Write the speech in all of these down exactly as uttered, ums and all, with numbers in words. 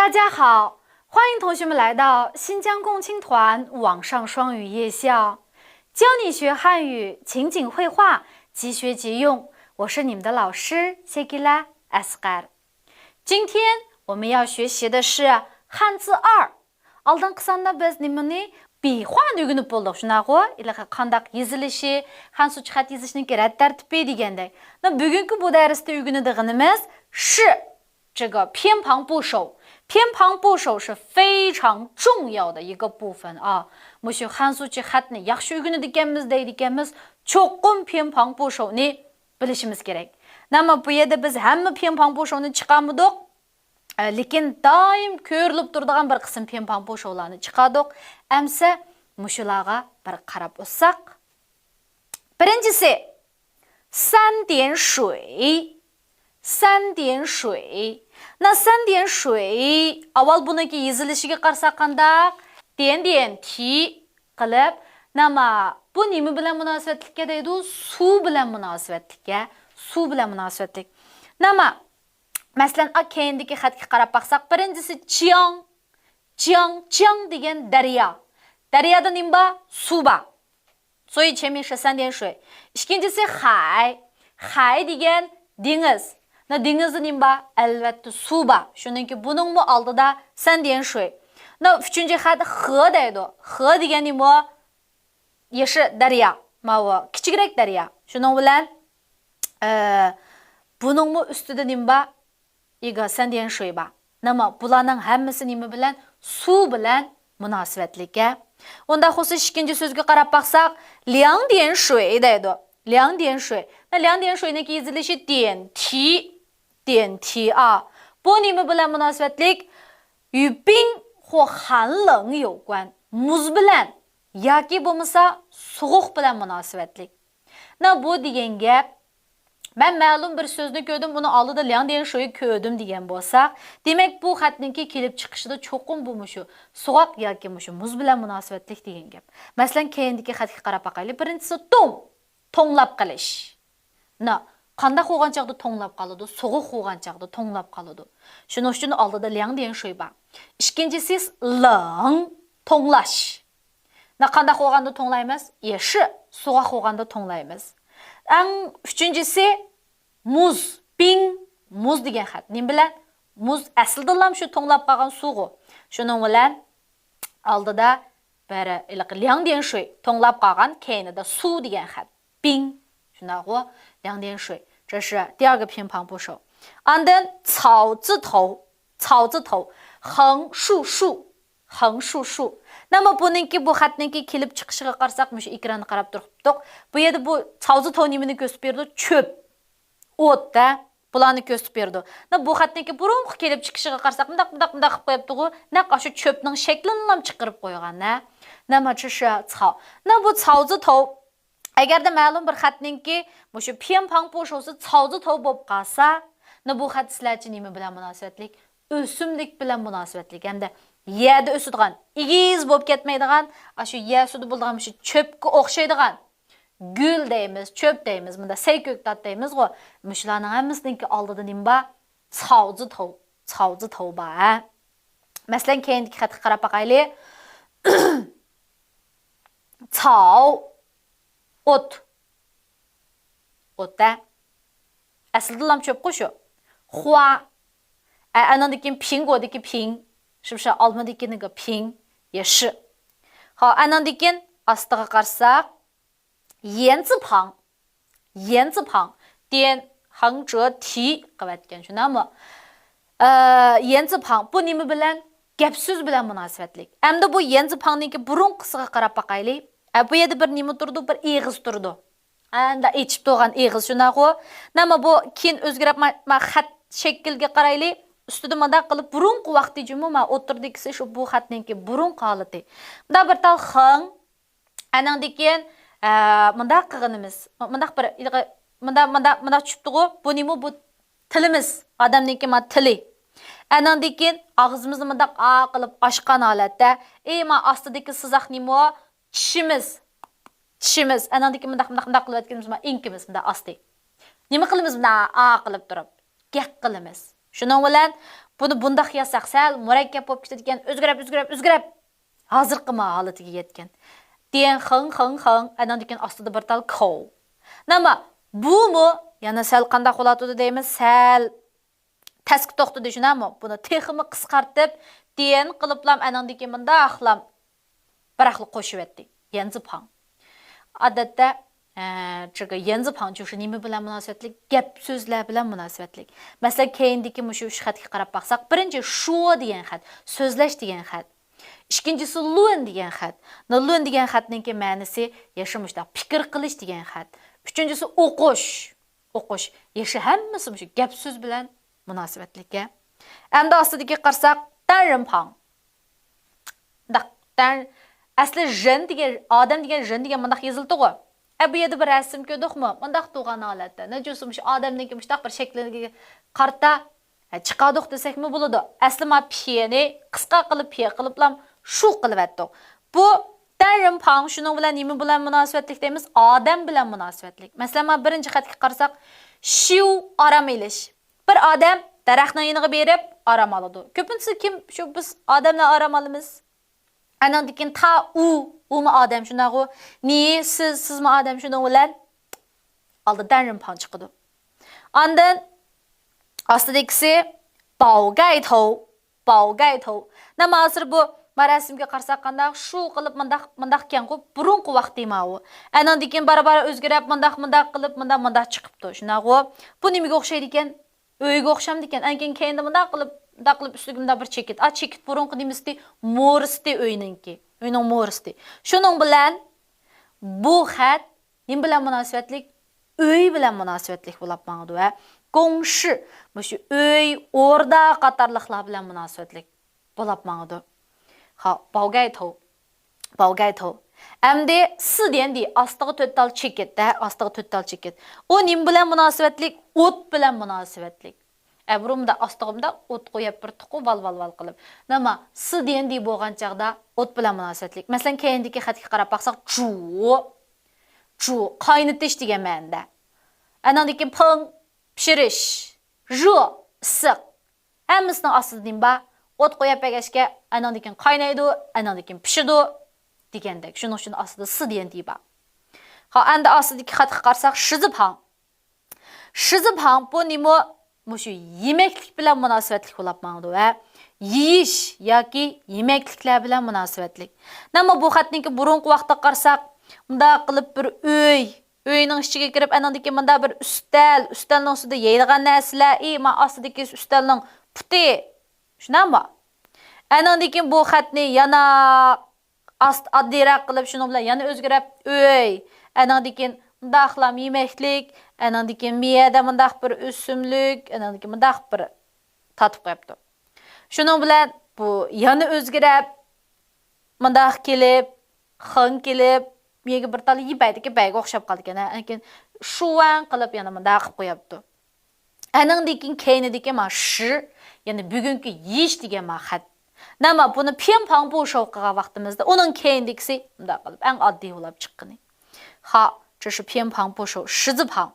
大家好，欢迎同学们来到新疆共青团网上双语夜校，教你学汉语，情景会话，即学即用。我是你们的老师谢吉拉·阿斯盖尔。今天我们要学习的是汉字二。 ئالدىنقى ساندا بىز نېمىنى؟ بىخۇەنى ئۆگىنىپ بولدۇق، شۇنداقغۇ؟ ھېلىقى قانداق يېزىلىشى، خەنسۇچى خەت يېزىشنىڭكى رەت تەرتىپى دېگەندەك. بۈگۈنكى بۇ دەرستە ئۆگىنىدىغىنىمىز شى. 这个偏旁部首. 偏旁部首是非常重要的一个部分啊. مۇشۇ خەنسۇچى خەتنى ياخشى ئۆگىنىدىكەنمىز دەيدىكەنمىز، چوقۇم 偏旁部首نى بىلىشىمىز كېرەك. نېمە، بۇ يەردە بىز ھەممە 偏旁部首نى چىقارمىدۇق. ئە، لېكىن دائىم كۆرۈلۈپ تۇرىدىغان بىر قىسىم 偏旁部首لارنى چىقاردۇق. ئەمسە مۇشۇلارغا بىر قاراپ ئۆتسەك. بىرىنچىسى، 三点水. 三点水. 那三点水. ئاۋۋال بۇنىڭكى يېزىلىشىگە قارىساق قانداق؟ 点点提 قىلىپ، نېمە، بۇ نېمە بىلەن مۇناسىۋەتلىككە دەيدۇ؟ سۇ بىلەن مۇناسىۋەتلىككە. سۇ بىلەن مۇناسىۋەتلىك. نېمە، مەسىلەن، ئا، كەينىدىكى خەتكە قاراپ باقساق، بىرىنچىسى جياڭ، جياڭ، جياڭ دېگەن دەريا. دەريادا نېمە بار؟ سۇ بار. 所以前面是三点水. ئىككىنچىسى خەي. خەي دېگەن دېڭىز. 那 دېڭىزدا نېمە بار؟ ئەلۋەتتە سۇ بار. شۇنىڭكى بۇنىڭمۇ ئالدىدا 三点水. 那 ئۈچىنچى خەت خې دەيدۇ. خې دېگەن نېمە؟ يېشىل دەريا. ماۋۇ كىچىكرەك دەريا. شۇنىڭ بىلەن، ئە، بۇنىڭمۇ ئۈستىدە نېمە بار؟ 一个三点水 بار. نېمە، بۇلارنىڭ ھەممىسى نېمە بىلەن؟ سۇ بىلەن مۇناسىۋەتلىك. ئۇنداق بولسا ئىككىنچى سۆزگە قاراپ باقساق، 两点水 دەيدۇ. 两点水. 那 两点水 نىڭكى يېزىلىشى 点提. 点提 ئا. بۇ نېمە بىلەن مۇناسىۋەتلىك؟ 与冰或寒冷有关. مۇز بىلەن ياكى بولمىسا سوغۇق بىلەن مۇناسىۋەتلىك. 那 بۇ دېگەن گەپ، مەن مەلۇم بىر سۆزنى كۆردۈم، ئۇنىڭ ئالدىدا 两点水 كۆردۈم دېگەن بولسا، دېمەك، بۇ خەتنىڭكى كېلىپ چىقىشىدا چوقۇم بۇ مۇشۇ سوغۇق ياكى مۇشۇ مۇز بىلەن مۇناسىۋەتلىك دېگەن گەپ. مەسىلەن، كەينىدىكى خەتكە قاراپ باقايلى. بىرىنچىسى توڭ، توڭلاپ قېلىش. 那 قانداق بولغان چاغدا توڭلاپ قالىدۇ؟ سوغۇق بولغان چاغدا توڭلاپ قالىدۇ. شۇنىڭ ئۈچۈن ئالدىدا 两点水 بار. ئىككىنچىسى 冷، توڭلاش. 那 قانداق بولغاندا توڭلايمىز؟ 也是، سوغۇق بولغاندا توڭلايمىز. ئەڭ ئۈچىنچىسى مۇز، 冰، مۇز دېگەن خەت. نېمە بىلەن؟ مۇز ئەسلىدىنلا شۇ توڭلاپ قالغان سۇغۇ. شۇنىڭ بىلەن ئالدىدا بىر ھېلىقى 两点水، توڭلاپ قالغان، كەينىدە سۇ دېگەن خەت. 冰. شۇنداقغۇ؟ 两点水. 这是第二个偏旁部首. ئاندىن 草字头. 草字头. 横竖竖. 横竖竖. 那么 بۇنىڭكى، بۇ خەتنىڭكى كېلىپ چىقىشىغا قارىساق، مۇشۇ ئېكراننى قاراپ تۇرۇپتۇق. بۇ يەردە بۇ 草字头 نېمىنى كۆرسىتىپ بېرىدۇ؟ چۆپ. ئوت-دە. بۇلارنى كۆرسىتىپ بېرىدۇ. 那 بۇ خەتنىڭكى بۇرۇنقى كېلىپ چىقىشىغا قارىساق، مۇنداق، مۇنداق، مۇنداق قىلىپ قويۇپتىغۇ. نەق ئاشۇ چۆپنىڭ شەكلىنىلا چىقىرىپ قويغان، ھە؟ 那么这是草. 那 بۇ 草字头. ئەگەردە مەلۇم بىر خەتنىڭكى مۇشۇ 偏旁部首 سى 草字头 بولۇپ قالسا، 那 بۇ خەت سىلەرچە نېمە بىلەن مۇناسىۋەتلىك؟ ئۆسۈملۈك بىلەن مۇناسىۋەتلىك ھەمدە يەردە ئۆسىدىغان، ئېگىز بولۇپ كەتمەيدىغان، ئاشۇ يەر ئۈستىدە بولىدىغان مۇشۇ چۆپكە ئوخشايدىغان، گۈل دەيمىز، چۆپ دەيمىز، مۇندا سەي كۆكتات دەيمىزغۇ. مۇشۇلارنىڭ ھەممىسىنىڭكى ئالدىدا نېمە بار؟ 草字头، 草字头 بار، ھە؟ مەسىلەن، كەينىدىكى خەتكە قاراپ باقايلى. 草، ئوت. ئوت-دە. ئەسلىدىلا چۆپقۇ شۇ. 花. ئە، ئانىڭدىن كېيىن 苹果دىكى 苹. شۇ، شۇ ئالمىدىكى 苹. 也是. ھا، ئانىڭدىن كېيىن ئاستىغا قارىساق، 言字旁. 言字旁. 点 横折 提 قىلىۋەتكەن، شۇنداقمۇ؟ ئە، 言字旁. بۇ نېمە بىلەن؟ گەپ سۆز بىلەن مۇناسىۋەتلىك. ئەمدى بۇ 言字旁نىڭكى بۇرۇنقىسىغا قاراپ باقايلى. ئە، بۇ يەردە بىر نېمە تۇرىدۇ؟ بىر ئېغىز تۇرىدۇ. ئەندى ئېچىپ تۇرغان ئېغىز، شۇنداقغۇ؟ نېمە بۇ؟ كېيىن ئۆزگىرىپ، ما، ما خەت شەكلىگە قارايلى. ئۈستىدە مۇنداق قىلىپ، بۇرۇنقى ۋاقتى جۇمۇ، ما ئوتتۇرىدىكىسى شۇ بۇ خەتنىڭكى بۇرۇنقى ھالىتى. مۇنداق بىر تال خېڭ. ئانىڭدىن كېيىن، ئە، مۇنداق قىلغىنىمىز. مۇنداق بىر، مۇنداق، مۇنداق، مۇنداق چۈشۈپتىغۇ. بۇ نېمە؟ بۇ تىلىمىز. ئادەمنىڭكى ما تىلى. ئانىڭدىن كېيىن ئاغزىمىزنى مۇنداق ئا قىلىپ ئاچقان ھالەتتە. ئى، ما ئاستىدىكى سىزىق نېمە؟ چىشىمىز. چىشىمىز. ئانىڭدىن كېيىن مۇنداق، مۇنداق، مۇنداق قىلىۋەتكىنىمىز ما ئېڭىكىمىز، مۇنداق ئاستى. نېمە قىلىمىز؟ مۇنداق ئا قىلىپ تۇرۇپ. گەپ قىلىمىز. شۇنىڭ بىلەن بۇنى بۇنداق يازساق سەل مۇرەككەپ بولۇپ كېتىدىكەن، ئۆزگىرەپ، ئۆزگىرەپ، ئۆزگىرەپ. ھازىرقى ما ھالىتىگە يەتكەن. دىيەن خېڭ، خېڭ، خېڭ، ئەنىڭدىن كېيىن ئاستىدا بىر تال كوۋ. نېمە، بۇمۇ يەنە سەل قانداق بولاتىدۇ دەيمىز، سەل تەسكە توختىدى، شۇنداقمۇ؟ بۇنى تېخىمۇ قىسقارتىپ، دىيەن قىلىپلام، ئەنىڭدىن كېيىن مۇنداقلام بىراقلا قوشۇۋەتتى. يەنزىپاڭ. ئادەتتە، ئە، چۈنكى يەنزىپاڭ چۈشۈ نېمە بىلەن مۇناسىۋەتلىك؟ گەپ سۆزلەر بىلەن مۇناسىۋەتلىك. مەسىلەن، كەينىدىكى مۇشۇ ئۈچ خەتكە قاراپ باقساق، بىرىنچى شۇ دېگەن خەت، سۆزلەش دېگەن خەت. ئىككىنچىسى لۇن دېگەن خەت. نۇ لۇن دېگەن خەتنىڭكى مەنىسى يەنە مۇشۇنداق پىكىر قىلىش دېگەن خەت. ئۈچىنچىسى ئوقۇش. ئوقۇش. يەنە ھەممىسى مۇشۇ گەپ سۆز بىلەن مۇناسىۋەتلىك. ئەمدى ئاستىدىكى قارىساق، دەنرىنپاڭ. مۇنداق، دەن، ئەسلى ژېن دېگەن، ئادەم دېگەن ژېن دېگەن مۇنداق يېزىلىدىغۇ. ئە، بۇ يەردە بىر رەسىم كۆردۇقمۇ؟ مۇنداق تۇرغان ھالەتتە. نەچچە بولسا مۇشۇ ئادەمنىڭكى مۇشۇنداق بىر شەكلىگە قارىتا، ئە، چىقاردۇق دېسەكمۇ بولىدۇ. ئەسلى ما پيېنى قىسقا قىلىپ پيې قىلىپلام شۇ قىلىۋەتتۇق. بۇ دەنرىنپاڭ شۇنىڭ بىلەن نېمە بىلەن مۇناسىۋەتلىك دەيمىز؟ ئادەم بىلەن مۇناسىۋەتلىك. مەسىلەن، ما بىرىنچى خەتكە قارىساق، شىۋ ئارام ئېلىش. بىر ئادەم دەرەخنىڭ يېنىغا بېرىپ ئارام ئالىدۇ. كۆپىنچىسى كىم؟ شۇ بىز ئادەملەر ئارام ئالىمىز. ئەنىڭدىن كېيىن تا ئۇ، ئۇمۇ ئادەم شۇنداقغۇ. نى، سىز، سىزمۇ ئادەم شۇنىڭ بىلەن ئالدى دەنرىنپاڭ چىقىدۇ. ئاندىن ئاستىدىكىسى باۋگەيتو، باۋگەيتو. نېمە ھازىر بۇ ما رەسىمگە قارىساق قانداق؟ شۇ قىلىپ مۇنداق، مۇنداق ئىكەنغۇ، بۇرۇنقى ۋاقتى ماۋۇ. ئەنىڭدىن كېيىن بارا-بارا ئۆزگىرىپ، مۇنداق، مۇنداق قىلىپ، مۇنداق، مۇنداق چىقىپتۇ. شۇنداقغۇ؟ بۇ نېمىگە ئوخشايدىكەن؟ ئۆيگە ئوخشامدىكەن. ئەنكىن كەينىدە مۇنداق قىلىپ، مۇنداق قىلىپ ئۈستىگە مۇنداق بىر چېكىت. ئا، چېكىت بۇرۇنقى نېمىسىتى؟ مورىسىتى ئۆينىڭكى. ئۆينىڭ مورىسىتى. شۇنىڭ بىلەن بۇ خەت نېمە بىلەن مۇناسىۋەتلىك؟ ئۆي بىلەن مۇناسىۋەتلىك بولاپ ماڭىدۇ ۋە گوڭشى، مۇشۇ ئۆي، ئوردا قاتارلىقلار بىلەن مۇناسىۋەتلىك بولاپ ماڭىدۇ. ھا، باۋگەيتو. باۋگەيتو. ئەمدى سى دېيەندى ئاستىغا تۆت تال چېكىت، ھە، ئاستىغا تۆت تال چېكىت. ئۇ نېمە بىلەن مۇناسىۋەتلىك؟ ئوت بىلەن مۇناسىۋەتلىك. ئەبرۇمدا ئاستىغىمدا ئوت قويۇپ بىر تۇقۇ ۋال، ۋال، ۋال قىلىپ. نېمە؟ سى دېيەندى بولغان چاغدا ئوت بىلەن مۇناسىۋەتلىك. مەسىلەن، كەينىدىكى خەتكە قاراپ باقساق، جۇ، جۇ، قاينىتىش دېگەن مەنىدە. ئەنىڭدىن كېيىن پىڭ، پىشۇرۇش، ژۇ، ئىسسىق. ھەممىسىنىڭ ئاستىدا نېمە بار؟ ئوت قويۇپ بەرگەچكە، ئەنىڭدىن كېيىن قاينايدۇ، ئەنىڭدىن كېيىن پىشىدۇ دېگەندەك. شۇنىڭ ئۈچۈن ئاستىدا سى دېيەندى بار. ھا، ئەمدى ئاستىدىكى خەتكە قارىساق، شىزىپاڭ. شىزىپاڭ بۇ نېمە؟ مۇشۇ يېمەكلىك بىلەن مۇناسىۋەتلىك بولاپ ماڭىدۇ ۋە يېيىش ياكى يېمەكلىكلەر بىلەن مۇناسىۋەتلىك. نېمە بۇ خەتنىڭكى بۇرۇنقى ۋاقىتقا قارىساق، مۇنداق قىلىپ بىر ئۆي، ئۆينىڭ ئىچىگە كىرىپ، ئانىڭدىن كېيىن مۇنداق بىر ئۈستەل، ئۈستەلنىڭ ئۈستىدە يەيدىغان نەرسىلەر، ئى، ما ئاستىدىكى ئۈستەلنىڭ پۇتى. شۇنداقمۇ؟ ئانىڭدىن كېيىن بۇ خەتنى يەنە ئاست-، ئاددىيراق قىلىپ، شۇنىڭ بىلەن يەنە ئۆزگىرەپ، ئۆي، ئانىڭدىن كېيىن مۇنداقلام يېمەكلىك، ئانىڭدىن كېيىن مىيەدە مۇنداق بىر ئۆسۈملۈك، ئانىڭدىن كېيىن مۇنداق بىر تارتىپ قويۇپتۇ. شۇنىڭ بىلەن بۇ يەنە ئۆزگىرەپ، مۇنداق كېلىپ، خېڭ كېلىپ، مىيەگە بىر تال يېپەيدىكى بەيگە ئوخشاپ قالىدىكەن، ھە؟ لېكىن شۇۋەن قىلىپ يەنە مۇنداق قىلىپ قويۇپتۇ. ئەنىڭدىن كېيىن كەينىدىكى ما شى، يەنى بۈگۈنكى يېيىش دېگەن ما خەت. نېمە بۇنى پيېنپاڭ بۇشو قىلغان ۋاقتىمىزدا ئۇنىڭ كەينىدىكىسى مۇنداق قىلىپ ئەڭ ئاددىي بولۇپ چىققىنى. خا، چۈشۈ پيېنپاڭ بۇشو، شىزىپاڭ.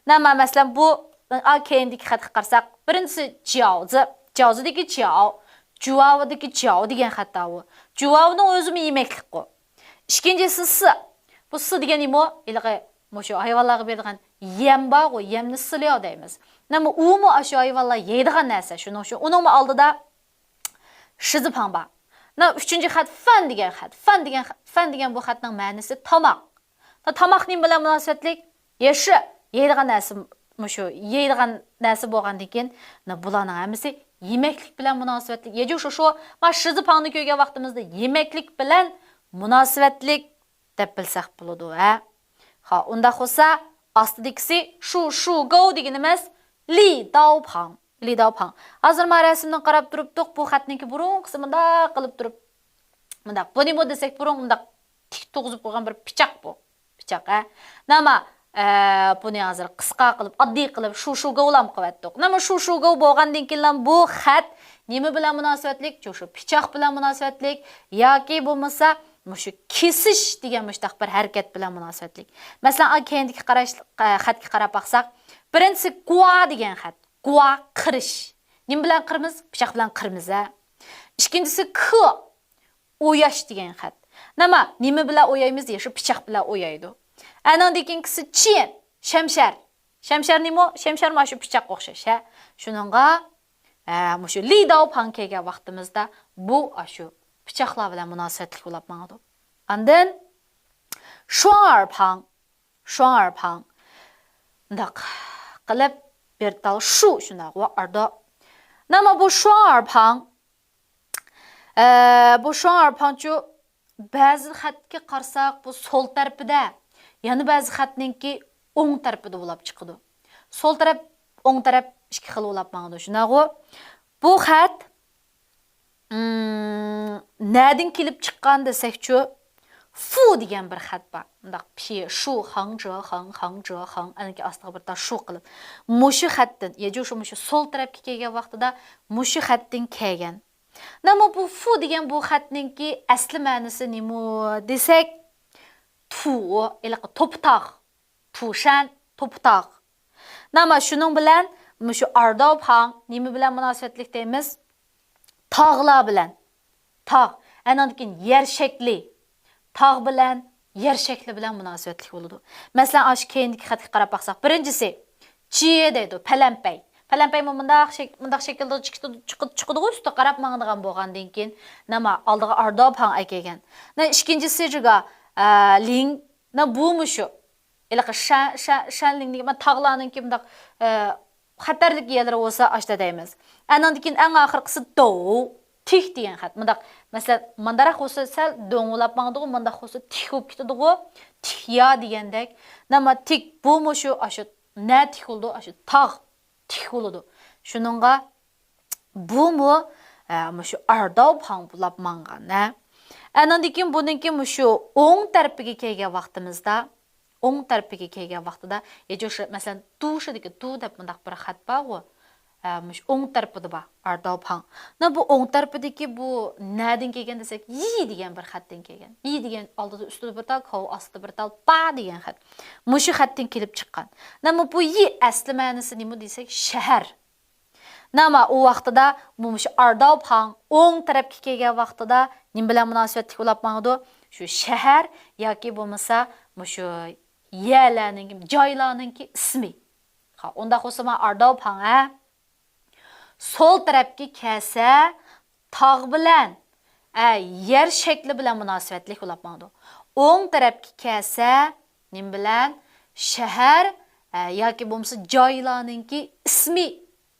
نېمە، مەسىلەن، بۇ، ئا، كەينىدىكى خەتكە قارىساق، بىرىنچىسى جياۋزى، جياۋزىدىكى جياۋ، جۇۋاۋىدىكى جياۋ دېگەن خەت ئاۋۇ. جۇۋاۋنىڭ ئۆزىمۇ يېمەكلىكقۇ. ئىككىنچىسى سى. بۇ سى دېگەن نېمە؟ ھېلىقى مۇشۇ ھايۋانلارغا بېرىدىغان يەم بارغۇ، يەمنى سىلياۋ دەيمىز. نېمە، ئۇمۇ ئاشۇ ھايۋانلار يەيدىغان نەرسە، شۇنىڭ ئۈچۈن ئۇنىڭمۇ ئالدىدا شىزىپاڭ بار. مانا ئۈچىنچى خەت فەن دېگەن خەت. فەن دېگەن، فەن دېگەن بۇ خەتنىڭ مەنىسى تاماق. مانا تاماق نېمە بىلەن مۇناسىۋەتلىك؟ يەشى، يەيدىغان نەرسە، مۇشۇ يەيدىغان نەرسە بولغاندىن كېيىن، مانا بۇلارنىڭ ھەممىسى يېمەكلىك بىلەن مۇناسىۋەتلىك. يەجۇ شۇشۇ، مانا شىزىپاڭنى كۆرگەن ۋاقتىمىزدا يېمەكلىك بىلەن مۇناسىۋەتلىك دەپ بىلسەك بولىدۇ، ھە؟ خا، ئۇنداق بولسا، ئاستىدىكىسى شۇ، شۇ گوۋ دېگىنىمىز لى داۋپاڭ. لى داۋپاڭ. ھازىر ما رەسىمدىن قاراپ تۇرۇپتۇق، بۇ خەتنىڭكى بۇرۇنقىسى مۇنداق قىلىپ تۇرۇپ، مۇنداق. بۇ نېمە دېسەك، بۇرۇن مۇنداق تىك تۇرغۇزۇپ قويغان بىر پىچاق بۇ. پىچاق، ھە؟ نېمە، ئە، بۇنى ھازىر قىسقا قىلىپ، ئاددىي قىلىپ، شۇ، شۇ گوۋلام قىلىۋەتتۇق. نېمە شۇ، شۇ گوۋ بولغاندىن كېيىنلا بۇ خەت نېمە بىلەن مۇناسىۋەتلىك؟ شۇ، شۇ پىچاق بىلەن مۇناسىۋەتلىك ياكى بولمىسا مۇشۇ كېسىش دېگەن مۇشۇنداق بىر ھەرىكەت بىلەن مۇناسىۋەتلىك. مەسىلەن، ئا، كەينىدىكى قاراش، ئە، خەتكە قاراپ باقساق، بىرىنچىسى گۇا دېگەن خەت. گۇا، قىرىش. نېمە بىلەن قىرىمىز؟ پىچاق بىلەن قىرىمىز ھە. ئىككىنچىسى ك، ئوياش دېگەن خەت. نېمە؟ نېمە بىلەن ئويايمىز؟ يا شۇ پىچاق بىلەن ئويايدۇ. ئەنىڭدىن كېيىنكىسى چىيەن، شەمشەر. شەمشەر نېمە؟ شەمشەر مانا شۇ پىچاققا ئوخشاش ھە. شۇنىڭغا ھە، مۇشۇ لى داۋ پاڭ كەلگەن ۋاقتىمىزدا بۇ ئاشۇ پىچاقلار بىلەن مۇناسىۋەتلىك بولۇپ ماڭىدۇ. ئاندىن شۇاڭ ئەر پاڭ، شۇاڭ ئەر پاڭ. مۇنداق قىلىپ بىر تال شۇ شۇنداق ۋە ئاردا. نېمە بۇ شۇاڭ ئەر پاڭ؟ ئە، بۇ شۇاڭ ئەر پاڭچۇ بەزى خەتكە قارىساق، بۇ سول تەرىپىدە، يەنە بەزى خەتنىڭكى ئوڭ تەرىپىدە بولاپ چىقىدۇ. سول تەرەپ، ئوڭ تەرەپ ئىككى خىل بولاپ ماڭىدۇ. شۇنداقغۇ؟ بۇ خەت، ئىم، نەدىن كېلىپ چىققان دېسەكچۇ، فۇ دېگەن بىر خەت بار. مۇنداق پى، شۇ، خاڭ، جې، خاڭ، خاڭ، جې، خاڭ، ئەنىڭكى ئاستىغا بىر تال شۇ قىلىپ. مۇشۇ خەتتىن، يەجۇ شۇ، مۇشۇ سول تەرەپكە كەلگەن ۋاقتىدا مۇشۇ خەتتىن كەلگەن. نېمە بۇ فۇ دېگەن بۇ خەتنىڭكى ئەسلى مەنىسى نېمە دېسەك، تۇ، ھېلىقى توپا تاغ، تۇشەن، توپا تاغ. نېمە شۇنىڭ بىلەن مۇشۇ ئارداۋ پاڭ نېمە بىلەن مۇناسىۋەتلىك دەيمىز؟ تاغلار بىلەن. تاغ. ئەنىڭدىن كېيىن يەر شەكلى. تاغ بىلەن يەر شەكلى بىلەن مۇناسىۋەتلىك بولىدۇ. مەسىلەن، ئاشۇ كەينىدىكى خەتكە قاراپ باقساق، بىرىنچىسى، چىيې دەيدۇ، پەلەمپەي. پەلەمپەيمۇ مۇنداق شەك-، مۇنداق شەكىلدە چىقىدۇ، چىقىدۇ، چىقىدىغۇ ئۈستىگە قاراپ ماڭىدىغان بولغاندىن كېيىن، نېمە، ئالدىغا ئارداۋ پاڭ ئەكەلگەن. نە، ئىككىنچىسى جىگا، ئە، لىڭ. نە، بۇمۇ شۇ. ھېلىقى شە-، شە-، شەنلىڭ دېگەن تاغلارنىڭكى مۇنداق، ئە، خەتەرلىك يەرلىرى بولسا ئاشتا دەيمىز. ئەنىڭدىن كېيىن ئەڭ ئاخىرقىسى دو، تىك دېگەن خەت. مۇنداق، مەسىلەن، مانداراق بولسا سەل دۆڭ بولاپ ماڭىدىغۇ، مانداق بولسا تىك بولۇپ كېتىدىغۇ، تىك يا دېگەندەك. نېمە تىك، بۇمۇ شۇ، ئاشۇ نە تىك بولىدۇ، ئاشۇ تاغ تىك بولىدۇ. شۇنىڭغا بۇمۇ، ئە، مۇشۇ ئارداۋ پاڭ بولاپ ماڭغان، ھە. ئەنىڭدىن كېيىن بۇنىڭكى مۇشۇ ئوڭ تەرىپىگە كەلگەن ۋاقتىمىزدا، ئوڭ تەرىپىگە كەلگەن ۋاقتىدا، يەجۇشى، مەسىلەن، دۇشىدىكى دۇ دەپ مۇنداق بىر خەت بارغۇ، ئە، مۇشۇ ئوڭ تەرىپىدە بار، ئارداۋ پاڭ. نە بۇ ئوڭ تەرىپىدىكى بۇ نەدىن كەلگەن دېسەك، يى دېگەن بىر خەتتىن كەلگەن. يى دېگەن ئالدىدا ئۈستىدە بىر تال، كاۋ ئاستىدا بىر تال، پا دېگەن خەت. مۇشۇ خەتتىن كېلىپ چىققان. نە بۇ يى ئەسلى مەنىسى نېمە دېسەك، شەھەر. نېمە ئۇ ۋاقتىدا مۇشۇ ئارداۋ پاڭ ئوڭ تەرەپكە كەلگەن ۋاقتىدا نېمە بىلەن مۇناسىۋەتلىك بولاپ ماڭىدۇ؟ شۇ شەھەر ياكى بولمىسا مۇشۇ يەرلەرنىڭ، جايلارنىڭكى ئىسمى. ھا، ئۇنداق بولسا مانا ئارداۋ پاڭ، ھە؟ سول تەرەپكە كەلسە تاغ بىلەن، ئە، يەر شەكلى بىلەن مۇناسىۋەتلىك بولاپ ماڭىدۇ. ئوڭ تەرەپكە كەلسە نېمە بىلەن؟ شەھەر، ئە، ياكى بولمىسا جايلارنىڭكى ئىسمى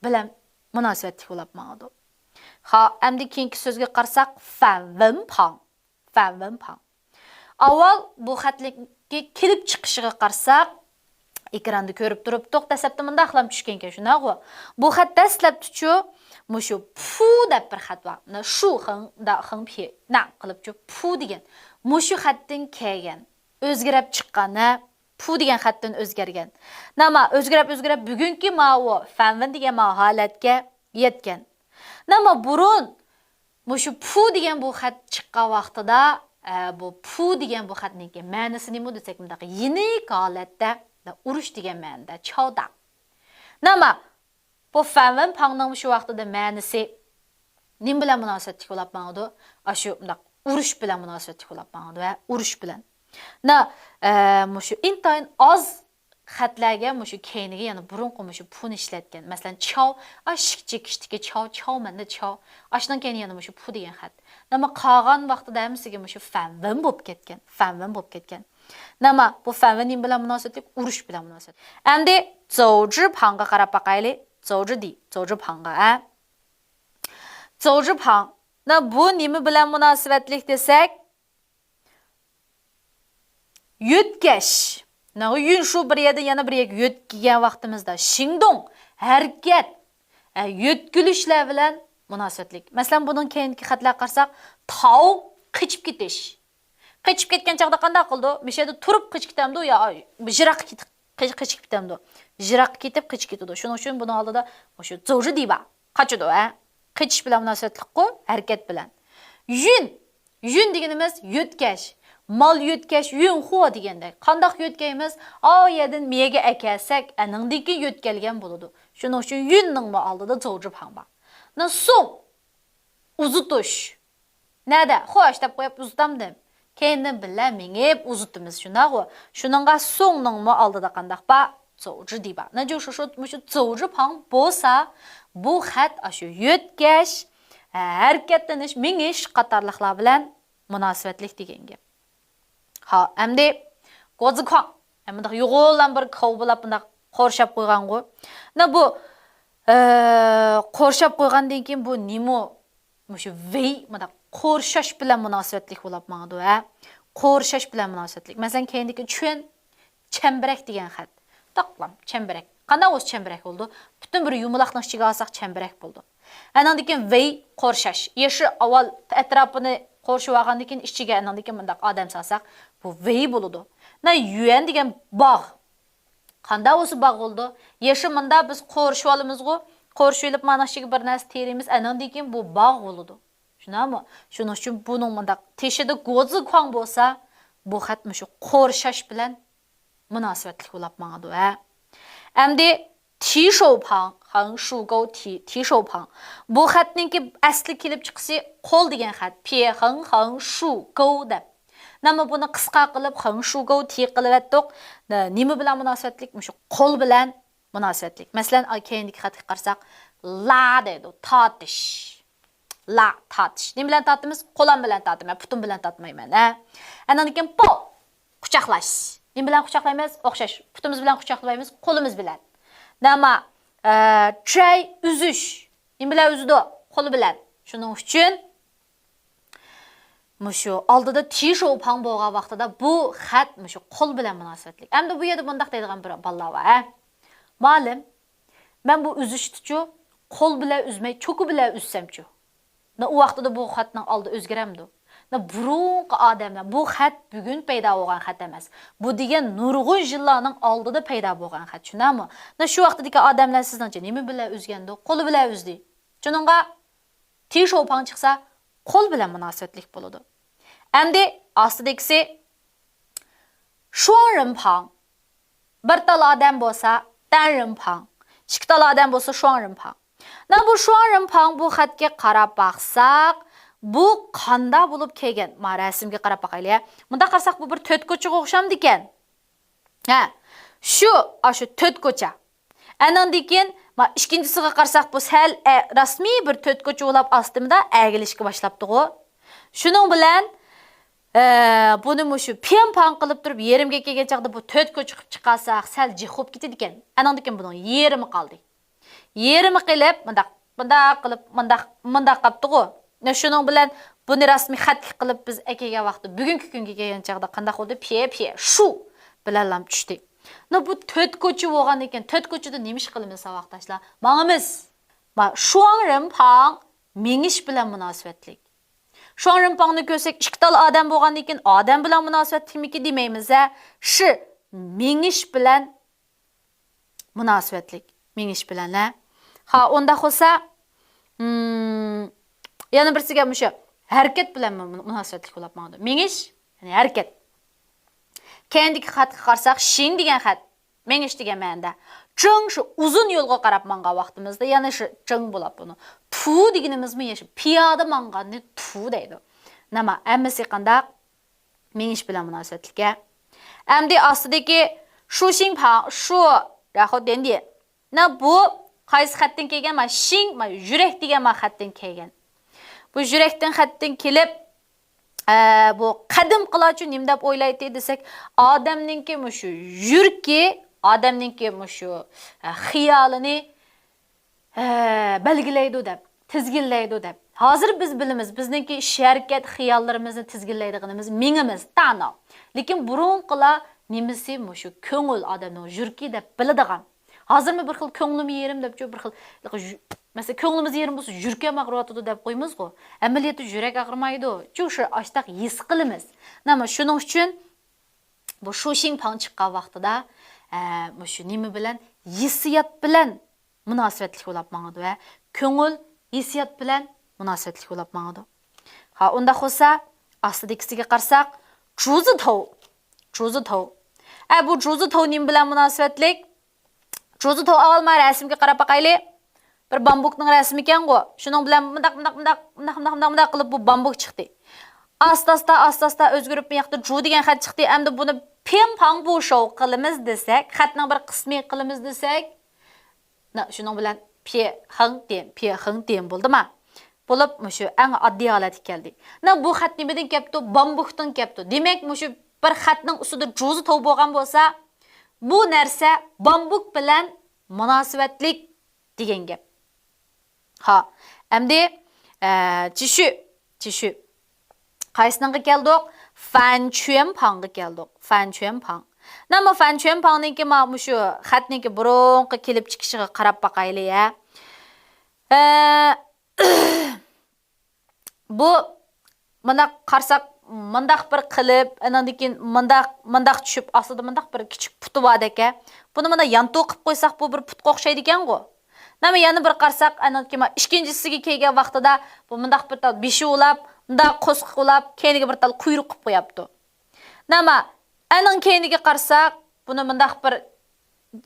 بىلەن مۇناسىۋەتلىك بولاپ ماڭىدۇ. خا، ئەمدى كېيىنكى سۆزگە قارىساق، فەنۋېن پاڭ. فەنۋېن پاڭ. ئاۋۋال بۇ خەتلىككە كېلىپ چىقىشىغا قارىساق، ئېكراندا كۆرۈپ تۇرۇپتۇق، دەسلەپتە مۇنداقلام چۈشكەنكەن، شۇنداقغۇ؟ بۇ خەت دەسلەپتىچۇ، مۇشۇ پۇ دەپ بىر خەت بار. مانا شۇ خېڭ، دا خېڭ پى، نە قىلىپچۇ، پۇ دېگەن. مۇشۇ خەتتىن كەلگەن. ئۆزگىرەپ چىققان، ھە؟ پۇ دېگەن خەتتىن ئۆزگەرگەن. نېمە، ئۆزگىرەپ، ئۆزگىرەپ، بۈگۈنكى ماۋۇ فەنۋېن دېگەن ماۋۇ ھالەتكە يەتكەن. نېمە، بۇرۇن مۇشۇ پۇ دېگەن بۇ خەت چىققان ۋاقتىدا، ئە، بۇ پۇ دېگەن بۇ خەتنىڭكى مەنىسى نېمە دېسەك، مۇنداق يېنىك ھالەتتە ئۇرۇش دېگەن مەنىدە، چاۋدا. نېمە، بۇ فەنۋېن پاڭنىڭ شۇ ۋاقتىدا مەنىسى نېمە بىلەن مۇناسىۋەتلىك بولاپ ماڭىدۇ؟ ئاشۇ مۇنداق ئۇرۇش بىلەن مۇناسىۋەتلىك بولاپ ماڭىدۇ ۋە ئۇرۇش بىلەن. نە، ئە، مۇشۇ ئىنتايىن ئاز خەتلەرگە مۇشۇ كەينىگە يەنە بۇرۇنقى مۇشۇ پۇنى ئىشلەتكەن. مەسىلەن، چاۋ، ئا، شىك چېكىشتىكى چاۋ، چاۋ مەنىدە چاۋ. ئاشۇنىڭ كەينى يەنە مۇشۇ پۇ دېگەن خەت. نېمە، قالغان ۋاقتىدا ھەممىسىگە مۇشۇ فەنۋېن بولۇپ كەتكەن. فەنۋېن بولۇپ كەتكەن. نېمە، بۇ فەنۋېن نېمە بىلەن مۇناسىۋەتلىك؟ ئۇرۇش بىلەن مۇناسىۋەتلىك. ئەمدى زوۋجى پاڭغا قاراپ باقايلى. زوۋجى دېي، زوۋجى پاڭغا، ھە؟ زوۋجى پاڭ. نە، بۇ نېمە بىلەن مۇناسىۋەتلىك دېسەك، يۆتكەش. نە، يۈن شۇ بىر يەردىن يەنە بىر يەرگە يۆتكىگەن ۋاقتىمىزدا، شىڭدۇڭ، ھەرىكەت، ھە، يۆتكىلىشلەر بىلەن مۇناسىۋەتلىك. مەسىلەن، بۇنىڭ كەينىدىكى خەتلەرگە قارىساق، تاۋ، قېچىپ كېتىش. قېچىپ كەتكەن چاغدا قانداق قىلىدۇ؟ مۇشۇ يەردە تۇرۇپ قېچىپ كېتەمدۇ يا يىراققا كېتىپ قېچ-، قېچىپ كېتەمدۇ؟ يىراققا كېتىپ قېچىپ كېتىدۇ. شۇنىڭ ئۈچۈن بۇنىڭ ئالدىدا مۇشۇ زوۋجى دېي بار. قاچىدۇ، ھە؟ قېچىش بىلەن مۇناسىۋەتلىكقۇ، ھەرىكەت بىلەن. يۈن. يۈن دېگىنىمىز يۆتكەش. مال يۆتكەش، يۈنخۇا دېگەندەك. قانداق يۆتكەيمىز؟ ئاۋۇ يەردىن مېيەگە ئەكەلسەك، ئەنىڭدىن كېيىن يۆتكەلگەن بولىدۇ. شۇنىڭ ئۈچۈن يۈننىڭمۇ ئالدىدا زوۋجى پاڭ بار. نى سوڭ ئۇزىتىش. نەدە؟ خوش دەپ قويۇپ ئۇزىتامدىم. كەينىدىن بىللە مېڭىپ ئۇزىتىمىز، شۇنداقغۇ؟ شۇنىڭغا سوڭنىڭمۇ ئالدىدا قانداق بار؟ زوۋجى دېبار. نەجۇ شۇ، شۇ، مۇشۇ زوۋجى پاڭ بولسا، بۇ خەت ئاشۇ يۆتكەش، ھەرىكەتلىنىش، مېڭىش قاتارلىقلار بىلەن مۇناسىۋەتلىك دېگەن گەپ. ھا، ئەمدى گوزىكۇاڭ. ئە، مۇنداق يوغانلام بىر كاۋا بولاپ مۇنداق قورشاپ قويغانغۇ. نە بۇ، ئە، قورشاپ قويغاندىن كېيىن بۇ نېمە؟ مۇشۇ ۋېي مۇنداق قورشاش بىلەن مۇناسىۋەتلىك بولاپ ماڭىدۇ، ھە؟ قورشاش بىلەن مۇناسىۋەتلىك. مەسىلەن، كەينىدىكى چۈەن چەمبىرەك دېگەن خەت. تاقلام، چەمبىرەك. قانداق بولسا چەمبىرەك بولىدۇ؟ پۈتۈن بىر يۇمىلاقنىڭ ئىچىگە ئالساق چەمبىرەك بولىدۇ. ئەنىڭدىن كېيىن ۋېي قورشاش. يېشى ئاۋۋال ئەتراپىنى قورشىۋالغاندىن كېيىن ئىچىگە ئەنىڭدىن كېيىن مۇنداق ئادەم سالساق، بۇ ۋېي بولىدۇ. نە يۈەن دېگەن باغ. قانداق بولسا باغ بولىدۇ. يېشى مۇندا بىز قورشىۋالىمىزغۇ. قورشىۋېلىپ مانا ئىچىگە بىر نەرسە تېرىيمىز، ئەنىڭدىن كېيىن بۇ باغ بولىدۇ. شۇنداقمۇ؟ شۇنىڭ ئۈچۈن بۇنىڭ مۇنداق تېشىدا گوزىكۇاڭ بولسا، بۇ خەت مۇشۇ قورشاش بىلەن مۇناسىۋەتلىك بولاپ ماڭىدۇ، ھە. ئەمدى تىشوپاڭ، خېڭ شۇ گوۋ تى، تىشوپاڭ. بۇ خەتنىڭكى ئەسلى كېلىپ چىقىشى قول دېگەن خەت. پيې خېڭ خېڭ شۇ گوۋ دەپ. نەمە بۇنى قىسقا قىلىپ خېڭ شۇ گوۋ تى قىلىۋەتتۇق. نە-، نېمە بىلەن مۇناسىۋەتلىك؟ مۇشۇ قول بىلەن مۇناسىۋەتلىك. مەسىلەن، ئا، كەينىدىكى خەتكە قارىساق، لا دەيدۇ، تارتىش. لا، تارتىش. نېمە بىلەن تارتىمىز؟ قولام بىلەن تارتىمەن، پۇتۇم بىلەن تارتمايمەن، ھە. ئاندىن كېيىن پو، قۇچاقلاش. نېمە بىلەن قۇچاقلايمىز؟ ئوخشاش. پۇتىمىز بىلەن قۇچاقلايمىز، قولىمىز بىلەن. نەما، ئە، چەي، ئۈزۈش. نېمە بىلەن ئۈزىدۇ؟ قولى بىلەن. شۇنىڭ ئۈچۈن مۇشۇ ئالدىدا تىشوپاڭ بولغان ۋاقتىدا بۇ خەت مۇشۇ قول بىلەن مۇناسىۋەتلىك. ئەمدى بۇ يەردە مۇنداق دەيدىغان بىر بالىلار بار، ھە. مۇئەللىم، مەن بۇ ئۈزۈشتىچۇ قول بىلەن ئۈزمەي، چوكا بىلەن ئۈزسەمچۇ؟ نە، ئۇ ۋاقتىدا بۇ خەتنىڭ ئالدى ئۆزگىرەمدۇ؟ نە، بۇرۇنقى ئادەملەر، بۇ خەت بۈگۈن پەيدا بولغان خەت ئەمەس. بۇ دېگەن نۇرغۇن يىللارنىڭ ئالدىدا پەيدا بولغان خەت، چۈشىنەمۇ؟ نە، شۇ ۋاقتىدىكى ئادەملەر سىزنىڭچە نېمە بىلەن ئۈزگەندۇ؟ قولى بىلەن ئۈزدى. شۇنىڭغا تىشوپاڭ چىقسا، قول بىلەن مۇناسىۋەتلىك بولىدۇ. ئەمدى ئاستىدىكىسى شۇاڭرىنپاڭ. بىر تال ئادەم بولسا، تەنرىنپاڭ. ئىككى تال ئادەم بولسا، شۇاڭرىنپاڭ. نە بۇ شۇاڭرىنپاڭ بۇ خەتكە قاراپ باقساق، بۇ قانداق بولۇپ كەلگەن؟ ما رەسىمگە قاراپ باقايلى، ھە. مۇنداق قارىساق، بۇ بىر تۆت كوچىغا ئوخشامدىكەن. ھە، شۇ، ئاشۇ تۆت كوچا. ئەنىڭدىن كېيىن، ما، ئىككىنچىسىغا قارىساق، بۇ سەل، ئە، رەسمىي بىر تۆت كوچا بولاپ ئاستىمدا ئەگىلىشكە باشلاپتىغۇ. شۇنىڭ بىلەن، ئە، بۇنى مۇشۇ پيەنپاڭ قىلىپ تۇرۇپ، يېرىمگە كەلگەن چاغدا بۇ تۆت كوچا قىلىپ چىقارساق، سەل جىق بولۇپ كېتىدىكەن. ئەنىڭدىن كېيىن بۇنىڭ يېرىمى قالدى. يېرىمى قىلىپ، مۇنداق، مۇنداق قىلىپ، مۇنداق، مۇنداق قاپتىغۇ. نە، شۇنىڭ بىلەن بۇنى رەسمىي خەتلىك قىلىپ بىز ئەكەلگەن ۋاقىتتا، بۈگۈنكى كۈنگە كەلگەن چاغدا قانداق بولدى؟ پيې، پيې، شۇ بىلەنلام چۈشتى. نە، بۇ تۆت كوچا بولغاندىن كېيىن، تۆت كوچىدا نېمە ئىش قىلىمىز، ساۋاقداشلار؟ ماڭىمىز. ما، شۇاڭرىنپاڭ مېڭىش بىلەن مۇناسىۋەتلىك. شۇاڭرىنپاڭنى كۆرسەك، ئىككى تال ئادەم بولغاندىن كېيىن، ئادەم بىلەن مۇناسىۋەتلىكمىكى دېمەيمىز، ھە؟ شى، مېڭىش بىلەن مۇناسىۋەتلىك، مېڭىش بىلەن، ھە. ھا، ئۇنداق بولسا، مم، يەنە بىرسىگە مۇشۇ ھەرىكەت بىلەن مۇ-، مۇناسىۋەتلىك بولاپ ماڭىدۇ. مېڭىش، يەنى ھەرىكەت. كەينىدىكى خەتكە قارىساق، شىڭ دېگەن خەت، مېڭىش دېگەن مەنىدە. چىڭ شۇ ئۇزۇن يولغا قاراپ ماڭغان ۋاقتىمىزدا، يەنە شۇ چىڭ بولاپ بۇنى. تۇ دېگىنىمىزمۇ يەنە شۇ پىيادە ماڭغاننى تۇ دەيدۇ. نېمە، ھەممىسى قانداق؟ مېڭىش بىلەن مۇناسىۋەتلىك. ئەمدى ئاستىدىكى شۇشىڭپاڭ، شۇ، راخو دېندى. نە بۇ قايسى خەتتىن كەلگەن؟ ما شىڭ، ما يۈرەك دېگەن ما خەتتىن كەلگەن. بۇ يۈرەكتىن خەتتىن كېلىپ، ئە، بۇ قەدىمكىلارچۇ نېمە دەپ ئويلايتتى دېسەك، ئادەمنىڭكى مۇشۇ يۈرىكى، ئادەمنىڭكى مۇشۇ، ئە، خىيالىنى ھە، بەلگىلەيدۇ دەپ، تىزگىنلەيدۇ دەپ. ھازىر بىز بىلىمىز، بىزنىڭكى ئىش-ھەرىكەت، خىياللىرىمىزنى تىزگىنلەيدىغىنىمىز مېڭىمىز، تانا. لېكىن بۇرۇنقىلار نېمىسى مۇشۇ كۆڭۈل، ئادەمنىڭ يۈرىكى دەپ بىلىدىغان. ھازىرمۇ بىر خىل كۆڭلۈم يېرىم دەپچۇ، بىر خىل، يۈ-، مەسىلەن، كۆڭلىمىز يېرىم بولسا، يۈرىكىم ئاغرىۋاتىدۇ دەپ قويىمىزغۇ. ئەمەلىيەتتە يۈرەك ئاغرىمايدۇ. چۇ شۇ ئاشتاق ھېس قىلىمىز. نېمە، شۇنىڭ ئۈچۈن بۇ شۇشىڭپاڭ چىققان ۋاقتىدا، ئە، مۇشۇ نېمە بىلەن؟ ھېسسىيات بىلەن مۇناسىۋەتلىك بولاپ ماڭىدۇ ۋە كۆڭۈل ھېسسىيات بىلەن مۇناسىۋەتلىك بولاپ ماڭىدۇ. ھا، ئۇنداق بولسا، ئاستىدىكىسىگە قارىساق، جۇزىتو. جۇزىتو. ئە، بۇ جۇزىتو نېمە بىلەن مۇناسىۋەتلىك؟ جۇزىتو، ئاۋۋال مانا رەسىمگە قاراپ باقايلى. بىر بامبۇكنىڭ رەسىمىكەنغۇ. شۇنىڭ بىلەن مۇنداق، مۇنداق، مۇنداق، مۇنداق، مۇنداق، مۇنداق، مۇنداق قىلىپ بۇ بامبۇك چىقتى. ئاستا، ئاستا، ئاستا، ئاستا ئۆزگىرىپ، بۇ ياقتا جۇ دېگەن خەت چىقتى. ئەمدى بۇنى پيېڭ پاڭ بۇ شوۋ قىلىمىز دېسەك، خەتنىڭ بىر قىسمى قىلىمىز دېسەك، نا، شۇنىڭ بىلەن پيې خېڭ تيېن، پيې خېڭ تيېن بولدىما؟ بولۇپ، مۇشۇ ئەڭ ئاددىي ھالەتكە كەلدى. نا، بۇ خەت نېمىدىن كەپتۇ؟ بامبۇكتىن كەپتۇ. دېمەك، مۇشۇ بىر خەتنىڭ ئۈستىدە جۇزى توۋ بولغان بولسا، بۇ نەرسە بامبۇك بىلەن مۇناسىۋەتلىك دېگەن گەپ. ھا، ئەمدى، ئە، چىشۈ، چىشۈ. قايسىنىڭغا كەلدۇق؟ فەنچۈەن پاڭغا كەلدۇق. فەنچۈەن پاڭ. نەمە فەنچۈەن پاڭنىڭكى ما مۇشۇ خەتنىڭكى بۇرۇنقى كېلىپ چىقىشىغا قاراپ باقايلى، يە. ئە، بۇ مۇنداق قارىساق، مۇنداق بىر قىلىپ، ئاناندىن كېيىن مۇنداق، مۇنداق چۈشۈپ، ئاستىدا مۇنداق بىر كىچىك پۇتى باردەكە. بۇنى مانا يانتۇ قىلىپ قويساق، بۇ بىر پۇتقا ئوخشايدىكەنغۇ. نەمە يەنە بىر قارىساق، ئاناندىن كېيىن ئىككىنچىسىگە كەلگەن ۋاقتىدا بۇ مۇنداق بىر تال بېشى ئۇلاپ، مۇنداق قورسىقى ئۇلاپ، كەينىگە بىر تال قۇيرۇق قىلىپ قوياپتۇ. نەمە ئانىڭ كەينىگە قارىساق، بۇنى مۇنداق بىر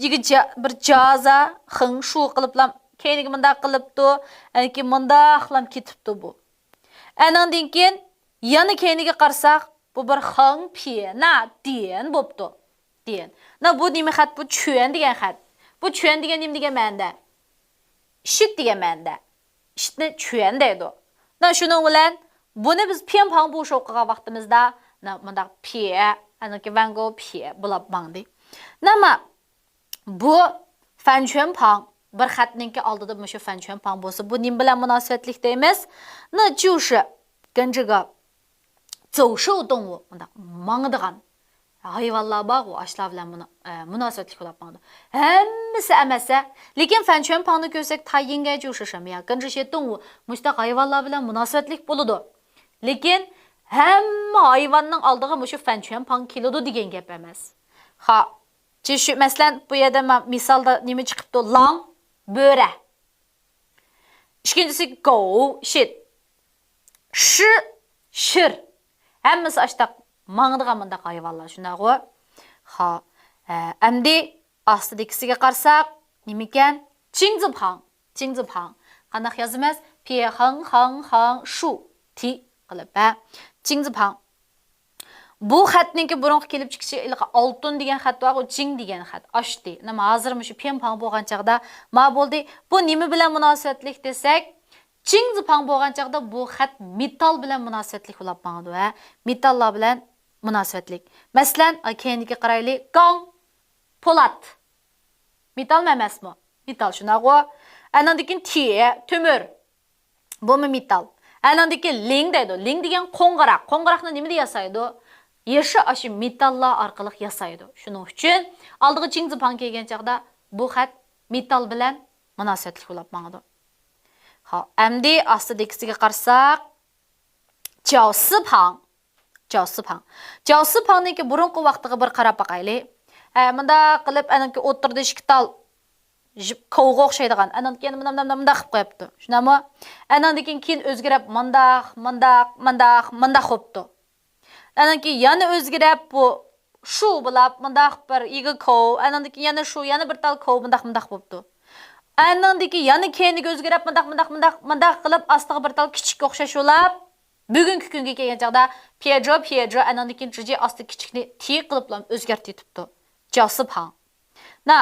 يىگىت جا-، بىر جازا، خېڭ شۇ قىلىپلا كەينىگە مۇنداق قىلىپتۇ. ئەنكى مۇنداقلام كېتىپتۇ بۇ. ئەنىڭدىن كېيىن يەنە كەينىگە قارىساق، بۇ بىر خېڭ پيې نا ديەن بوپتۇ. ديەن. نا بۇ نېمە خەت؟ بۇ چۈەن دېگەن خەت. بۇ چۈەن دېگەن نېمە دېگەن مەنىدە؟ ئىشىك دېگەن مەنىدە. ئىشىكنى چۈەن دەيدۇ. نا شۇنىڭ بىلەن بۇنى بىز پيېڭ پاڭ بۇ شوۋ قىلغان ۋاقتىمىزدا، نا مۇنداق پيې، ئەنىڭكى ۋەنگو پيې بولاپ ماڭدى. نېمە؟ بۇ فەنچۈەن پاڭ، بىر خەتنىڭكى ئالدىدا مۇشۇ فەنچۈەن پاڭ بولسا، بۇ نېمە بىلەن مۇناسىۋەتلىك دەيمىز؟ نى جۇشى، گېنجىگا، زوشۇ دۇڭۋۇ، مۇنداق ماڭىدىغان ھايۋانلار بارغۇ، ئاشۇلار بىلەن مۇنا-، ئە، مۇناسىۋەتلىك بولاپ ماڭىدۇ. ھەممىسى ئەمەس، ھە. لېكىن فەنچۈەن پاڭنى كۆرسەك، تايىنگەي جۇشى شەميا، گېنجىشى دۇڭۋۇ، مۇشۇنداق ھايۋانلار بىلەن مۇناسىۋەتلىك بولىدۇ. لېكىن ھەممە ھايۋاننىڭ ئالدىغا مۇشۇ فەنچۈەن پاڭ كېلىدۇ دېگەن گەپ ئەمەس. خا، چىشۈ، مەسىلەن، بۇ يەردە ما-، مىسالدا نېمە چىقىپتۇ؟ لاڭ، بۆرە. ئىككىنچىسى گوۋ، شىت. شى، شىر. ھەممىسى ئاشتاق ماڭىدىغان مۇنداق ھايۋانلار، شۇنداقغۇ؟ خا، ئە، ئەمدى ئاستىدىكىسىگە قارىساق، نېمىكەن؟ چىڭزىپاڭ. چىڭزىپاڭ. قانداق يازىمىز؟ پيې خېڭ خېڭ خېڭ شۇ. تى قىلىپ، ھە. چىڭزىپاڭ. بۇ خەتنىڭكى بۇرۇنقى كېلىپ چىقىشى ھېلىقى ئالتۇن دېگەن خەت بارغۇ، جىڭ دېگەن خەت. ئاشتى. نېمە، ھازىر مۇشۇ پيېڭ پاڭ بولغان چاغدا ما بولدى. بۇ نېمە بىلەن مۇناسىۋەتلىك دېسەك، چىڭزىپاڭ بولغان چاغدا بۇ خەت مېتال بىلەن مۇناسىۋەتلىك بولاپ ماڭىدۇ، ھە. مېتاللار بىلەن مۇناسىۋەتلىك. مەسىلەن، ئا، كەينىدىكى قارايلى. گاڭ، پولات. مېتالمۇ ئەمەسمۇ؟ مېتال شۇنداقغۇ. ئەنىڭدىن كېيىن تيې، تۆمۈر. بۇمۇ مېتال. ئەنىڭدىن كېيىن لىڭ دەيدۇ. لىڭ دېگەن قوڭغۇراق. قوڭغۇراقنى نېمىدىن ياسايدۇ؟ يەشە ئاشۇ مېتاللار ئارقىلىق ياسايدۇ. شۇنىڭ ئۈچۈن ئالدىغا چىڭزىپاڭ كەلگەن چاغدا بۇ خەت مېتال بىلەن مۇناسىۋەتلىك بولاپ ماڭىدۇ. خا، ئەمدى ئاستىدىكىسىگە قارىساق، جاۋسىپاڭ. جاۋسىپاڭ. جاۋسىپاڭنىڭكى بۇرۇنقى ۋاقتىغا بىر قاراپ باقايلى. ھە، مۇنداق قىلىپ، ئەنىڭكى ئوتتۇرىدا ئىككى تال جىپ كوۋغا ئوخشايدىغان. ئەنىڭكى يەنە مۇنداق، مۇنداق، مۇنداق قىلىپ قويۇپتۇ. شۇنداقمۇ؟ ئەنىڭدىن كېيىن، كېيىن ئۆزگىرىپ، مۇنداق، مۇنداق، مۇنداق، مۇنداق بوپتۇ. ئەنىڭكى يەنە ئۆزگىرىپ، بۇ شۇ بولاپ، مۇنداق بىر يىگا كوۋ، ئەنىڭدىن كېيىن يەنە شۇ، يەنە بىر تال كوۋ، مۇنداق، مۇنداق بوپتۇ. ئەنىڭدىن كېيىن يەنە كەينىگە ئۆزگىرىپ، مۇنداق، مۇنداق، مۇنداق، مۇنداق قىلىپ، ئاستىغا بىر تال كىچىككە ئوخشاش بولاپ، بۈگۈنكى كۈنگە كەلگەن چاغدا پيېجو، پيېجو، ئەنىڭدىن كېيىن جىجى ئاستا كىچىكنى تى قىلىپلا ئۆزگەرتىۋېتىپتۇ. جاسىپاڭ. نا،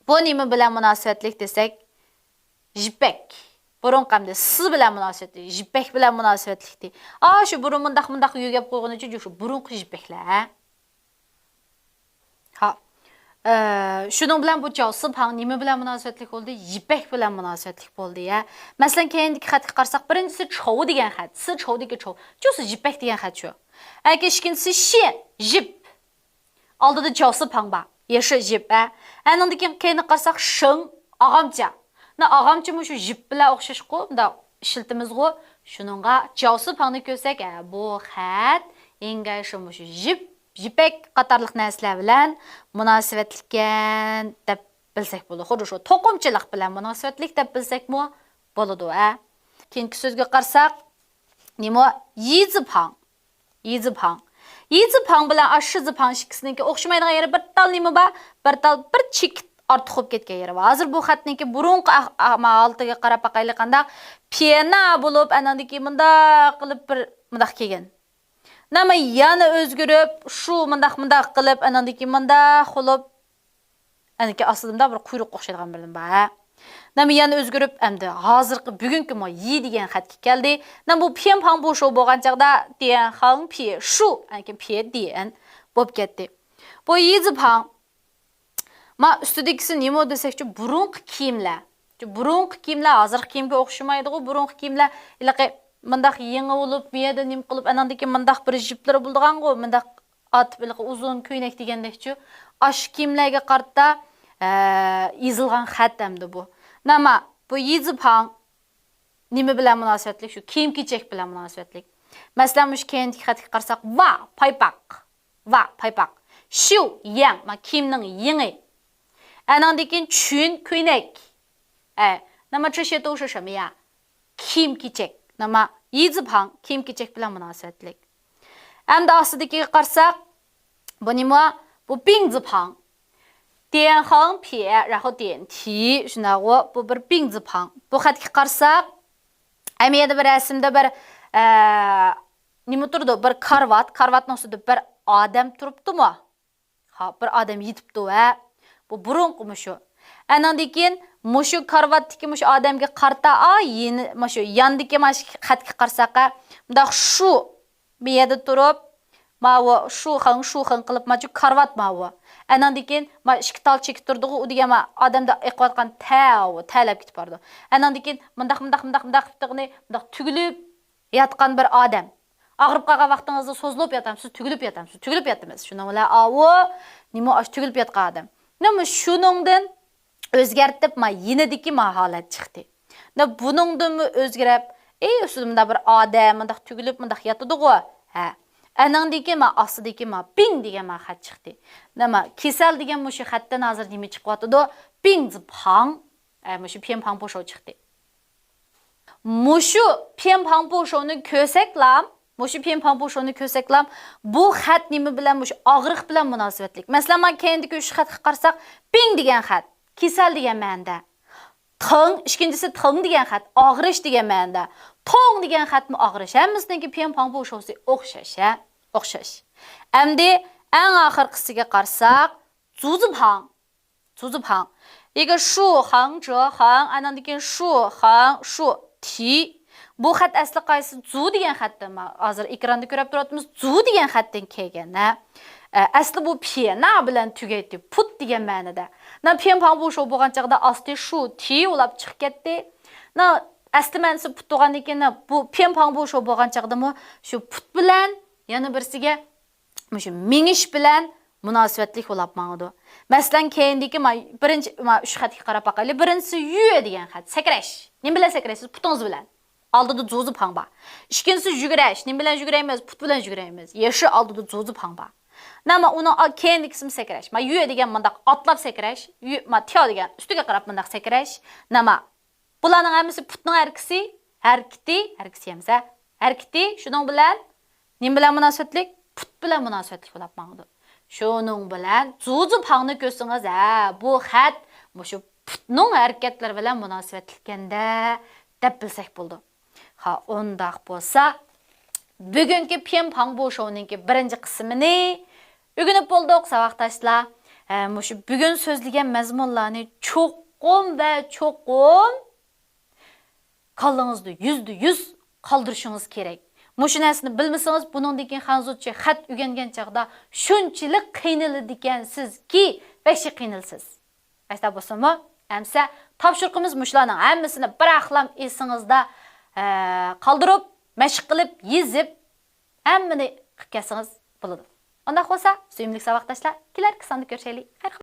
بۇ نېمە بىلەن مۇناسىۋەتلىك دېسەك، يىپەك. بۇرۇنقى ئەمدى سى بىلەن مۇناسىۋەتلىك، يىپەك بىلەن مۇناسىۋەتلىكتى. ئا، شۇ بۇرۇن مۇنداق، مۇنداق يۆگەپ قويغىنى ئۈچۈن شۇ بۇرۇنقى يىپەكلەر، ھە؟ ھا. ئە، شۇنىڭ بىلەن بۇ جاۋسىپاڭ نېمە بىلەن مۇناسىۋەتلىك بولدى؟ يىپەك بىلەن مۇناسىۋەتلىك بولدى، ھە؟ مەسىلەن، كەينىدىكى خەتكە قارىساق، بىرىنچىسى چوۋ دېگەن خەت. سى چوۋدىكى چوۋ. چۇسى يىپەك دېگەن خەت شۇ. ئەكە ئىككىنچىسى شى، يىپ. ئالدىدا جاۋسىپاڭ بار. يېشىل يىپ، ھە. ئەنىڭدىن كېيىن قېنى قارىساق، شېڭ، ئاغامچا. نە، ئاغامچا مۇشۇ يىپ بىلەن ئوخشاشقۇ، مۇنداق ئىشلىتىمىزغۇ. شۇنىڭغا جاۋسىپاڭنى كۆرسەك، ھە، بۇ خەت ئىنگاي شۇ مۇشۇ يىپ، يىپەك قاتارلىق نەرسىلەر بىلەن مۇناسىۋەتلىككەن دەپ بىلسەك بولىدۇ. خۇددى شۇ توقۇمىچىلىق بىلەن مۇناسىۋەتلىك دەپ بىلسەكمۇ بولىدۇ، ھە. كېيىنكى سۆزگە قارىساق، نېمە؟ يىزىپاڭ. يىزىپاڭ. يىزىپاڭ بىلەن ئاشىزىپاڭ ئىككىسىنىڭكى ئوخشىمايدىغان يېرى بىر تال نېمە بار؟ بىر تال بىر چېكىت ئارتۇق بولۇپ كەتكەن يېرى بار. ھازىر بۇ خەتنىڭكى بۇرۇنقى ئەھ-، ئەھ-، ھالىتىگە قاراپ باقايلى قانداق. پيېنا بولۇپ، ئاناندىن كېيىن مۇنداق قىلىپ بىر مۇنداق كەلگەن. نېمە يەنە ئۆزگىرىپ، شۇ مۇنداق، مۇنداق قىلىپ، ئاناندىن كېيىن مۇنداق بولۇپ، ئەنكى ئاستىدا بىر قۇيرۇق ئوخشايدىغان بىر نېمە بار، ھە؟ نېمە يەنە ئۆزگىرىپ، ئەمدى ھازىرقى بۈگۈنكى مو يى دېگەن خەتكە كەلدى. نېمە بۇ پيېن پاڭ بۇ شو بولغان چاغدا ديەن خاڭ پيې شۇ، ئەنكى پيې ديەن بولۇپ كەتتى. بۇ يى زى پاڭ. ما ئۈستىدىكىسى نېمە دېسەكچۇ، بۇرۇنقى كىيىملەر. چۈ، بۇرۇنقى كىيىملەر ھازىرقى كىيىمگە ئوخشىمايدىغۇ، بۇرۇنقى كىيىملەر ھېلىقى مۇنداق يېڭى بولۇپ، بۇ يەردە نېمە قىلىپ، ئاناندىن كېيىن مۇنداق بىر جىپلىرى بولىدىغانغۇ، مۇنداق ئاتىپ ھېلىقى ئۇزۇن كۆينەك دېگەندەكچۇ. ئاشۇ كىيىملەرگە قارىتا، ئە، يېزىلغان خەت ئەمدى بۇ. نېمە، بۇ يى زى پاڭ. نېمە بىلەن مۇناسىۋەتلىك؟ شۇ كىيىم-كېچەك بىلەن مۇناسىۋەتلىك. مەسىلەن، مۇشۇ كەينىدىكى خەتكە قارىساق، ۋا، پايپاق. ۋا، پايپاق. شيۇ، يەڭ، ما، كىيىمنىڭ يېڭى. ئەنىڭدىن كېيىن چۈن، كۆينەك. ئە، نېمە چۈشى توشۇشىمۇ يا؟ كىيىم-كېچەك. نېمە يى زى پاڭ، كىيىم-كېچەك بىلەن مۇناسىۋەتلىك. ئەمدى ئاستىدىكىگە قارىساق، بۇ نېمە؟ بۇ پىڭ زى پاڭ. تيەن خاڭ پيې، راخۇ تيەن تى، شۇنداقغۇ، بۇ بىر پىڭ زى پاڭ. بۇ خەتكە قارىساق، ئەمەلىيەتتە بىر رەسىمدە بىر، ئە، نېمە تۇرىدۇ؟ بىر كارىۋات، كارىۋاتنىڭ ئۈستىدە بىر ئادەم تۇرۇپتۇمۇ؟ ھا، بىر ئادەم يېتىپتۇ، ھە. بۇ بۇرۇنقى مۇشۇ. ئەنىڭدىن كېيىن مۇشۇ كارىۋاتتىكى مۇشۇ ئادەمگە قارىتا، ئا، يېنى، مۇشۇ ياندىكى مانا شۇ خەتكە قارىساق، ھە، مۇنداق شۇ بۇ يەردە تۇرۇپ، ماۋۇ شۇخېڭ، شۇخېڭ قىلىپ، ماچۇ كارىۋات ماۋۇ. ئەنىڭدىن كېيىن ما ئىككى تال چېكىت تۇرىدىغۇ، ئۇ دېگەن ما ئادەمدە ئېقىۋاتقان تەۋۇ، تەلەپ كېتىپ بارىدۇ. ئەنىڭدىن كېيىن مۇنداق، مۇنداق، مۇنداق، مۇنداق قىپتىغىنى، مۇنداق تۈگۈلۈپ ياتقان بىر ئادەم. ئاغرىپ قالغان ۋاقتىڭىزدا سوزۇلۇپ ياتامسىز، تۈگۈلۈپ ياتامسىز، تۈگۈلۈپ ياتىمىز. شۇنىڭ بىلەن ئاۋۇ، نېمە ئاشۇ تۈگۈلۈپ ياتقان ئادەم. نېمە شۇنىڭدىن ئۆزگەرتىپ، ما يېنىدىكى ما ھالەت چىقتى. نە بۇنىڭدىنمۇ ئۆزگىرەپ، ئەي، ئۈستىدە مۇنداق بىر ئادەم، مۇنداق تۈگۈلۈپ، مۇنداق ياتىدىغۇ. ھە. ئەنىڭدىكى ما ئاستىدىكى ما پىڭ دېگەن ما خەت چىقتى. نېمە، كېسەل دېگەن مۇشۇ خەتتىن ھازىر نېمە چىقىۋاتىدۇ؟ پىڭ زى پاڭ. ئە، مۇشۇ پيېن پاڭ پۇ شو چىقتى. مۇشۇ پيېن پاڭ پۇ شونى كۆرسەكلا، مۇشۇ پيېن پاڭ پۇ شونى كۆرسەكلا، بۇ خەت نېمە بىلەن، مۇشۇ ئاغرىق بىلەن مۇناسىۋەتلىك. مەسىلەن، مانا كەينىدىكى ئۈچ خەتكە قارىساق، پىڭ دېگەن خەت، كېسەل دېگەن مەنىدە. تىڭ، ئىككىنچىسى تىڭ دېگەن خەت، ئاغرىش دېگەن مەنىدە. توڭ دېگەن خەتمۇ ئاغرىش. ھەممىسىنىڭكى پيېن پاڭ پۇ شوسى ئوخشاش، ھە؟ ئوخشاش. ئەمدى ئەڭ ئاخىرقىسىگە قارىساق، زۇ زى پاڭ. زۇ زى پاڭ. ئىگە شۇ خاڭ، جۇ خاڭ، ئانىڭدىن كېيىن شۇ خاڭ، شۇ تى. بۇ خەت ئەسلى قايسى؟ زۇ دېگەن خەتتىن، ما-، ھازىر ئېكراندا كۆرۈپ تۇرۇۋاتىمىز، زۇ دېگەن خەتتىن كەلگەن، ھە. ئە، ئەسلى بۇ پيېنا بىلەن تۈگەيتتى، پۇت دېگەن مەنىدە. نا پيېن پاڭ بۇ شو بولغان چاغدا ئاستى شۇ تى بولاپ چىقىپ كەتتى. نا ئەسلى مەنىسى پۇت بولغاندىن كېيىن، نا بۇ پيېن پاڭ بۇ شو بولغان چاغدىمۇ شۇ پۇت بىلەن يەنە بىرسىگە مۇشۇ مېڭىش بىلەن مۇناسىۋەتلىك بولاپ ماڭىدۇ. مەسىلەن، كەينىدىكى ما-، بىرىنچى، ما-، ئۈچ خەتكە قاراپ باقايلى. بىرىنچىسى يۈ دېگەن خەت، سەكرەش. نېمە بىلەن سەكرەيسىز؟ پۇتىڭىز بىلەن. ئالدىدا زۇ زى پاڭ بار. ئىككىنچىسى يۈگۈرەش. نېمە بىلەن يۈگۈرەيمىز؟ پۇت بىلەن يۈگۈرەيمىز. يەشۇ ئالدىدا زۇ زى پاڭ بار. نېمە ئۇنىڭ ئا-، كەينىدىكىسىمۇ سەكرەش. ما يۈ دېگەن مۇنداق ئاتلاپ سەكرەش. يۈ، ما تياۋ دېگەن ئۈستىگە قاراپ مۇنداق سەكرەش. نېمە بۇلارنىڭ ھەممىسى پۇتنىڭ ھەرىكىسى، ھەرىكىتى، ھەرىكىسى ئەمەس، ھە؟ ھەرىكىتى، شۇنىڭ بىلەن نېمە بىلەن مۇناسىۋەتلىك؟ پۇت بىلەن مۇناسىۋەتلىك بولاپ ماڭىدۇ. شۇنىڭ بىلەن زۇ زى پاڭنى كۆرسىڭىز، ھە، بۇ خەت مۇشۇ پۇتنىڭ ھەرىكەتلىرى بىلەن مۇناسىۋەتلىككەندە دەپ بىلسەك بولىدۇ. ھا، ئۇنداق بولسا، بۈگۈنكى پيېن پاڭ بۇ شوۋنىڭكى بىرىنچى قىسمىنى ئۆگىنىپ بولدۇق، ساۋاقداشلار. ھە، مۇشۇ بۈگۈن سۆزلىگەن مەزمۇنلارنى چوقۇم ۋە چوقۇم كاللىڭىزدا يۈزدە يۈز قالدۇرۇشىڭىز كېرەك. مۇشۇ نەرسىنى بىلمىسىڭىز، بۇنىڭدىن كېيىن خەنزۇچە خەت ئۆگەنگەن چاغدا شۇنچىلىك قىينىلىدىكەنسىزكى، ۋەھشىي قىينىلىسىز. ئەستا بولسىمۇ، ئەمسە تاپشۇرۇقىمىز مۇشۇلارنىڭ ھەممىسىنى بىراقلام ئېسىڭىزدا، ئە، قالدۇرۇپ، مەشىق قىلىپ، يېزىپ، ھەممىنى قىلىپ كەلسىڭىز بولىدۇ. ئۇنداق بولسا، سۆيۈملۈك ساۋاقداشلار، كېلەركى ساندا كۆرۈشەيلى. خەير.